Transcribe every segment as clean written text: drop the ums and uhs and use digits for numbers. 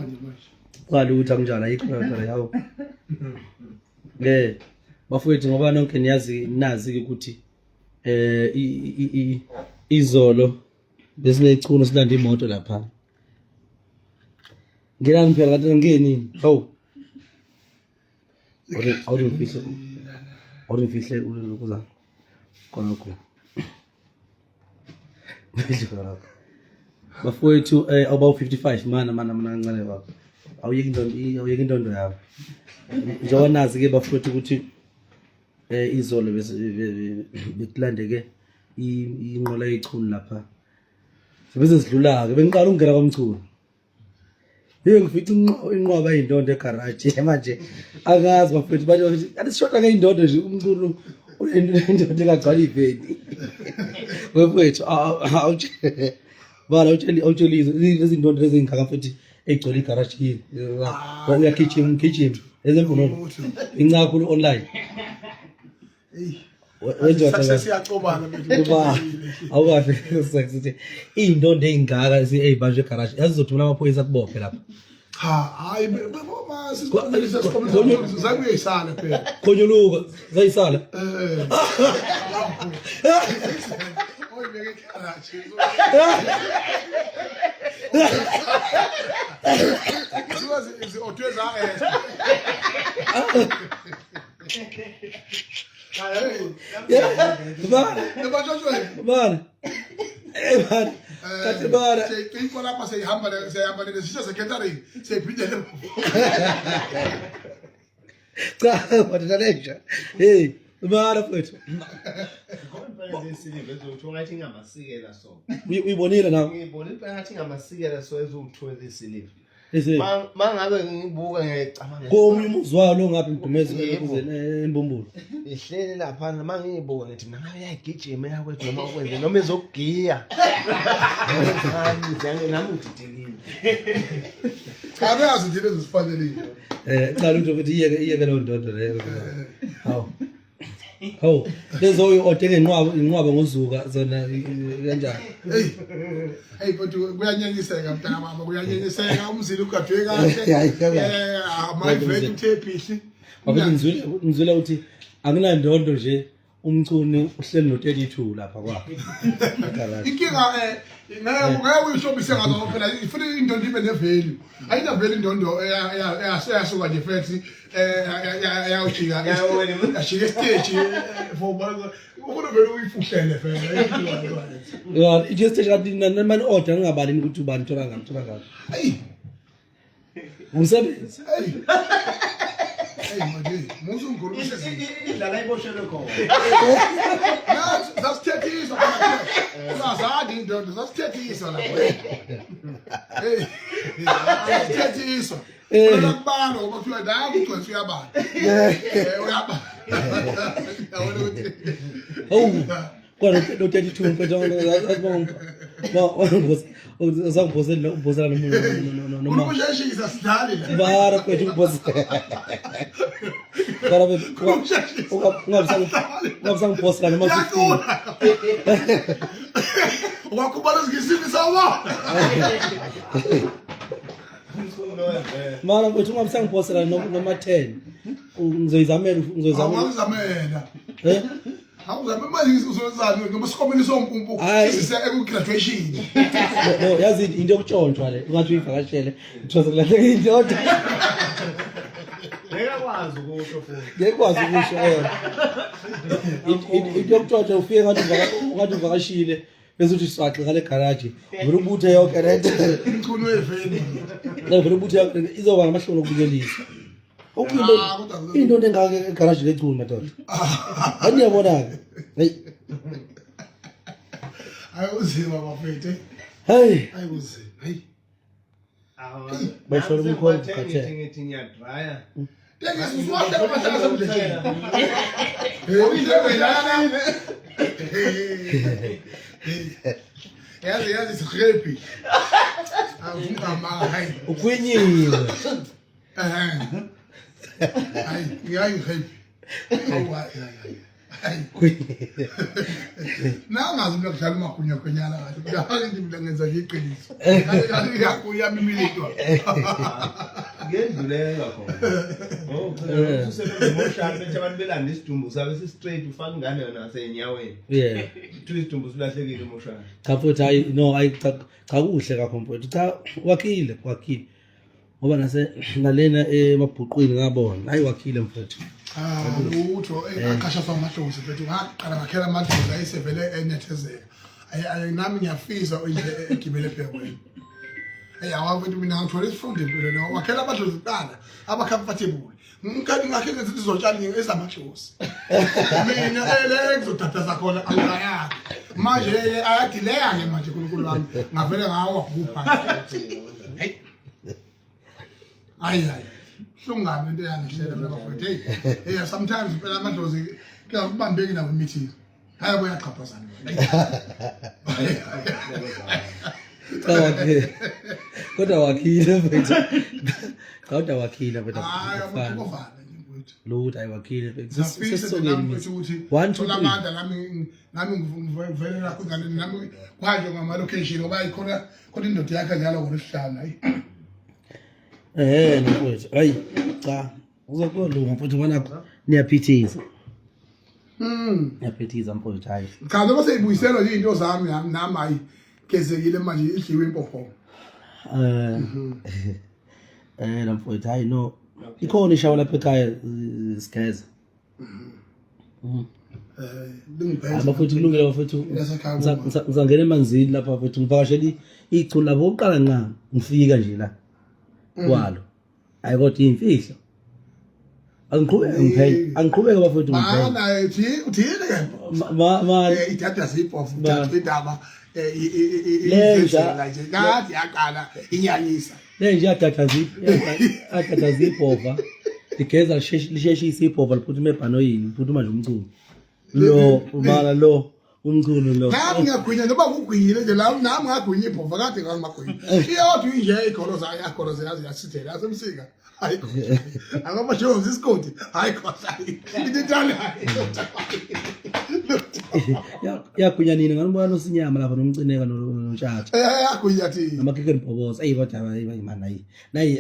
Siyahamba nje manje. Qala ukuthi akunjalo ayikho phela yawo. Bafowethu ngoba nonke niyazi nazi ukuthi izolo besinechuno silanda imoto lapha. Ngenani phela kanti ngeni? Hawu. Awungifihle. Awungifihle ukuza khonokho. Bafowethu abawu 55 mana mana mana kancane baba. Awuyeki indondo awuyeki indondo yabo. Njengoba nazi ke bafowethu ukuthi izolo bese bekulandeke inqola yechunu lapha. Bese sidlula ke bengiqala ukungena kwaMchunu. Hey ngifica inqwaba yindondo egaraji manje angazi bafethu bathi bathi kanti sishoda ngeyindondo nje umculo unendondo engagcwala iveni. Bafethu bala awutsheli awutsheli lezi ndondo lezi ngaka mfethu egcwele igaraji yini. Uyagijima ugijima ezemvunulo. Incakhulu online. Wendoda sesiyacobana kuba awukahle sithi iy'ndondo ey'ngaka ey'banjwe egaraji yazi uzothumela amaphoyisa akubophe lapha. Cha, hayi zakuyisala phela. Khonyuluka zayisala. Eh. Oyibeke egaraji. Kuthiwa zi-odwe za-Esther. Bana. Bana. Eh bana. Kathi bana. Seyicikwa lapha seyihamba seyihamba nesisha secatering seyiphindele. Cha, madoda lenja. Hey, bana mfethu. Ngathi ngamasikela so. Uyibonile nawe? Ngiyibonile impela ngathi ngamasikela so eziwu-2 ezisiliva. Ese Mangabe ngibuka ngiyacabanga komunye umuzi walo ngapha imgumezi Yebo. embumbulu. Ihleli laphana uma ngiyibuka ngithi mina ngabe iyayigijima eyakwethu noma ukwenze noma izokugiya. Hayi, nami ngididekile. Cha beyazi nje lezi zifanelile. Cha lutho futhi iyeke iyeke leyo ndondo leyo. Hawu. Hawu, lezo uyi-ode ngenqwaba inqwaba ngozuka zona kanjani? Hey. Hey but kuyanyenyiseka mntana mama kuyanyenyiseka umzila ugadwe kahle. Hayi, kahle. My friend uthe phihli. Bafethu ngizwile ngizwile ukuthi akunandondo nje umchunu uhleli no-32 lapha kwakhe. Garage. Inkinga ngeke ngeke uyihlobise ngazo phela ifuna indondo ibe ne-value. Ayina value indondo eyasuka nje futhi eyawujika yashika esiteji for ufuna vele uyifuhlele vele. Ya, ithi esiteji kanti nani order ngingabali ukuthi ubani thola ngani thola ngani. Hey. Umsebenzi. Hey. Hey manje, musu ngikhuluma Idlala iboshelwe khona. Nathi sasithethisa khona. Sazadi indoda sasithethisa lapho. Hey. Sasithethisa. Mina kubala ngoba kuthiwa la kugcwele uyabala. Uyabala. Yabona ukuthi Hawu. Kwa no 32 mfethu azangiphosela uphosela noma noma ukusheshisa sidlali la. bara mfethu uphosela. Bara mfethu ungabisangiphosela noma 15. Yacula. Wakhubala ngisiphi sawa? Mara mfethu ungabisangiphosela noma 10. Ngizoyizamela ngizoyizamela. Awungizamela. Eh? Awuzame manje uzozani noma sikomeni sompumpu Hayi. sisise eku-graduation. No, no, yazi into yokutshontshwa le ungathi uyivakashele uthose kulahleka indoda Ngeke akwazi ukusho futhi. ngeke kwazi ukusho into yokutshontshwa ufike ngathi ngathi uvakashile bese uthi swaxe ngale garaji vele ubuthe yonke lento Umchunu weveni. vele ubuthe yonke lento izoba namahloni okubukelisa Into Ah, kodwa- into engaka egaraji lechunu madoda. Aniyabona-ke. Hey. Hayi uzima bafethu. Hey. Hayi uzima. Hey. Bayisholo umkhonto ukhathele. Ngithi ngiyadraya. Tekisi usuwahle amahlala semdletsheni. Hey, uyidlebe lana. Yazi yazi sihappy. Awungama hayi. Ukhwinyiwe. Eh. Hayi, hayi happy. Awu hayi hayi. Nangazi mina kudlala umagunya gwenyana kahle. Kodwa nje mina ngenza nje iqiniso. Kahle kahle iyagunya imilidwa. Kuyendluleka khona. Oh, cha, ususebenza ngoshaka bethi abantu belanda isidumbu sabe si-straight ufaka ingane yona ngasenyaweni. Yeah. Kuthiwa isidumbu silahlekile emoshana. Cha mfowethu hayi no hayi cha cha kuhle kakho mfowethu. Cha wakhile wakhile. Ngoba nase nalena emabhuqwini ngabona. Hayi wakhile mfowethu. Cha lutho engaqasha amadlozi mfethu ngaqala ngakhela amadlozi ayesevele enethezeka. Ayi ayi nami ngiyafisa nje egibele phekweni. Hey awafethu mina ngithola isifundo empilweni wakhela amadlozi kuqala aba comfortable. Ngikhathi ngakhe ngezinto zotshala ezamadlozi. Mina ele ngizodadaza khona angayakhi. Manje ayadileya ke manje uNkulunkulu wami ngavele ngawa kupha. Hey. Hayi hayi. Hlungane into yangihlela mina bafowethu. Hey, hey sometimes phela amadlozi kuyakubambeki nawo imithi. Hayi boyaqhaphazana. Cha wakhile. Kodwa wakhile mfethu. Cha kodwa wakhile mfethu. Hayi abakhuvana nje mfowethu. Lutho ayi wakhile mfethu. Ngiyafisa Sesisokeni nami mina. mfethu ukuthi 1 2 thola 3. amandla nami nami ngivele lapho ingane nami kwanje ngama location ngoba ikhona khona indoda yakhe njalo ngolwesihlanu hayi. Eh mfethu. Hayi cha. Uzokulunga mfethu ngoba niyaphithiza. Niyaphithiza mfethu hayi. Cha noma seyibuyiselwa nje into zami nami nami hayi gezekile manje idliwe impophoma. Eh. Eh la mfowethu hayi no. Ikhona ishawa lapha ekhaya sigeza. Eh lingibheke. Abafowethu kulungile bafowethu. Yasekhaya kuma. Ngisangena emanzini lapha bafowethu ngivakashela ichunu lapho oqala nqa ngifika nje la. Kwalo. Hayi kodwa imfihlo. Angiqhubeke ngiphenye. Angiqhubeke bafowethu ngiphenye. Mana uthi uthini ke? Ma ma Idada zibhofu Ba. uthatha indaba Lenja. nje kade yaqala inyanyisa. Le nje yadadaza ibhova. Ligeza lisheshisa ibhova liphuthume ebhanoyini, liphuthuma nje umculo. Lo ubala lo umculo lo. Nami ngiyagwinya noma kugwinyile nje la nami ngagwinya ibhova kade ngangimagwinya. Iyodwa inje igolo zayo yagolo zayo yasithela yasemsika. Hayi khohlwa. Akaba nje isigodi. Hayi khohlwa. Into intana. Yagwinya nini nganibona nosinyama lapha nomcineka notshatha. Eh yagwinya thi. Namakeke nibhoboza. Eyi kodwa hayi man hayi. Nayi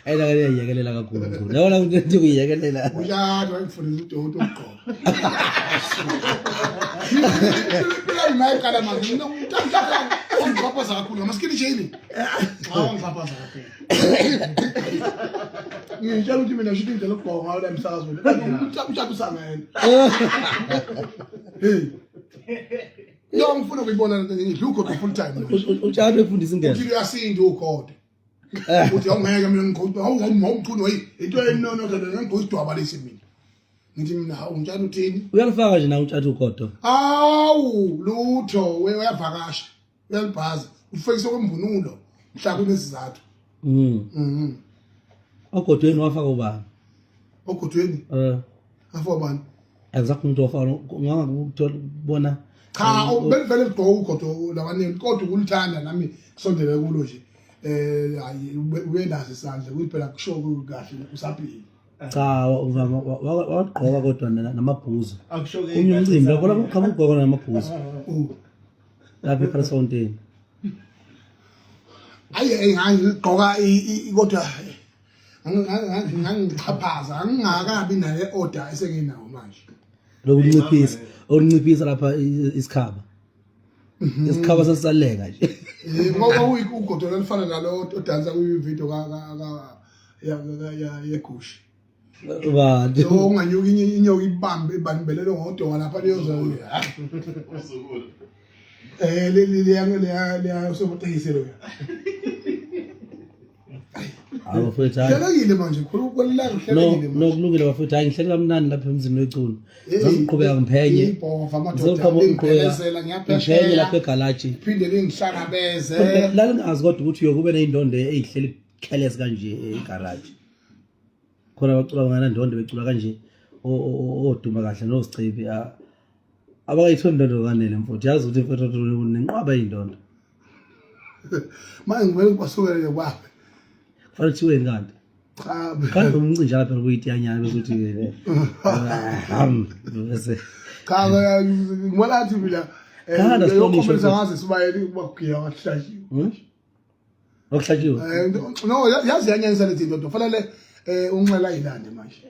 hayi la iyekelela kakhulu mkhulu. Yabona ukuthi kuyiyekelela. Uyazi wayengifundisa udoti ukugqoka. Impilo mayiqala manje mina ungixhaphaza kakhulu ngamaskini shame. Hawu ngixhaphaza kakhulu. Ngitshela ukuthi mina shuthi indlela yokugqoka ngayo la emsakazweni. Umtshato usangene. Hey. Yo ngifuna ukuyibona lento ngidla ugodo full time. Utshatha efundisa ingane. Uthi uyasinda ugodo. Uthi awungeke mina ngigqoke hawu awumchunu hey into enono ke lena ngigqoke isidwaba lesi mina. Ngithi mina hawu ngitshela uthini? Uyalifaka nje na utshatha ugodo. Awu lutho we uyavakasha. Uyalibhaza. Ufekise kwemvunulo mhla kunesizathu. Ogodweni wafaka ubani? Ogodweni Eh afo bani? Azakho umuntu wafaka ngangakuthola ukubona. Cha belivele ligqoka ugodo labaningi kodwa ukulithanda nami kusondele kulo nje. Hayi ubenaso isandla kuthi phela kusho kahle usaphila. Cha wagqoka kodwa namabhuzu. Akusho-ke Omunye umcimbi lapho lapho qhamuka ugqoka namabhuzu. Lapha ePrasonteni. Ayi ngangigqoka kodwa ngangixhaphaza angingakabi naye order esenginawo manje. Lokunciphisa, okunciphisa lapha isikhaba. Isikhaba sesisaleka nje. Ngoba ugodo lolufana nalo odansa kwi-video ka ka ya yegushi. Bantu. So unganyuka inyoka ibambe ibambelele ngodonga lapha liyoza. Umzukulu. Le le le le somatekisi lo. Hayi bafowethu hayi. Hlelekile manje khulu kwelilanga No hlelekile no kulungile bafowethu hayi ngihleli kamnandi lapha emzini weculo. Ngizoqhubeka ngiphenye. Ibhova amadoda Ngizoqhubeka lingiphelezela ngiphenye ngiyaphesheya. lapha egalaji. Phinde lingihlangabeze. Lalingazi kodwa ukuthi uyokube ney'ndondo ey'hleli khelesi kanje egaraji. Khona abacula banganandondo becula kanje oduma kahle nosicebi abakayitholi indondo kanele mfowethu. Yazi ukuthi mfowethu nenqwaba y'ndondo. Manje ngivele ngibasukele kwabe. Kufanele kuthiweni kanti? Cha. Kanti umncinjana phela kuyitiyanyana bese uthi bese Cha, ngibona athi mina Cha, nasihlonishwe yokhombisa ngaze sibayeni ukuba kugiya kwakuhlatshiwe. Okuhlatshiwe. No, yazi yanyanyisa lezi ndoda fanele unxela ilande manje.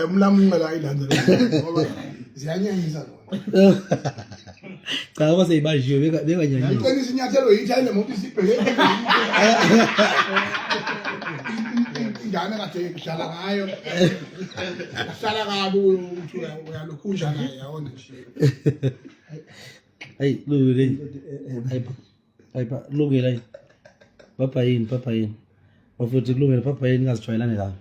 Umlamu unxela ilande ngoba ziyanyanyisa zona. Cha, uma seyibanjiwe benganyanyisi. Iqinisa inyathelo yithi ayile moto isibheke. Ingane kade idlala ngayo. Ahlala kabi ukuthi uyalokhunja naye yabona nje. Hayi, lungile. Hayi, hayi, kulungile hayi. Papa yini, papa yini. Bafowethu kulungile, papa yini ngazijwayelane kabi.